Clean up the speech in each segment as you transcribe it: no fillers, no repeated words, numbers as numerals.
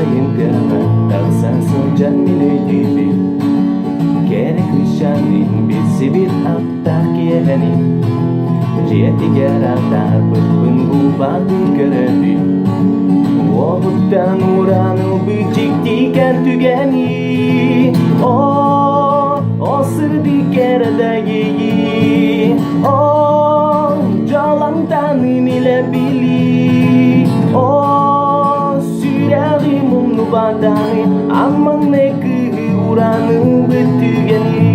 Сайын тыаҕа тахсан сылдьан мин өйдүүбүн, Кэрэ кыысчаанныын билсибит аптаах киэһэни, Дьиэтигэр атаарбыппын булбатын көрөбүн, Уоһуттан ууран ылбыт дьиктикэн түгэни. Оо, о сырдык кэрэ да иэйии, Оо, дьалантаным илэ билии, Оо, сүрэҕим умнубатаҕы, Амманнай кыыһы урааныбыт түгэни.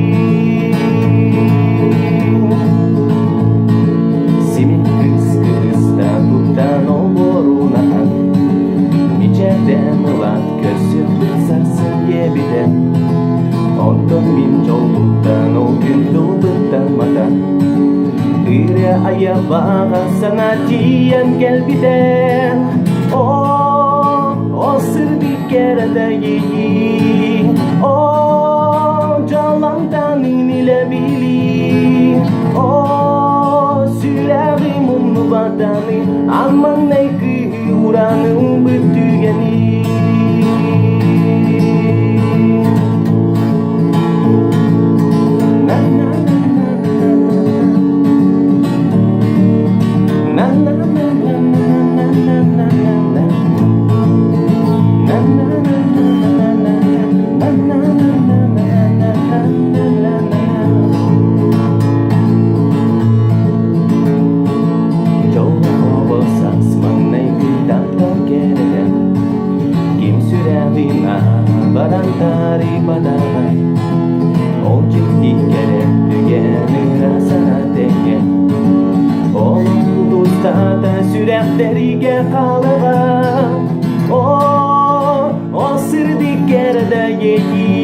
Симик кыыс кыыста туттан олорунаһан, Мичээрдээн ылан көрсүөхпүт сарсын диэбитэ. Онтон мин дьолбуттан ол күн тылбыттан матан, Ырыа айа баҕа санаа тиийэн кэлбитэ. Оо, о сырдык кэрэтэ иэйии, Оо, дьалантаныын илэ билии, Оо, сүрэҕим умнубатаны, Амманнай кыыһы ураным быт түгэни. Дьоллоох саас маҥнайгы таптал кэрэтэ, Ким сүрэҕин баран таарыйбатаҕай, Ол дьикти кэрэ түгэн ыра санаа тэҥэ, Олох устата сүрэхтэргэ хаалыга, Оо, ол сырдык кэрэ да иэйии.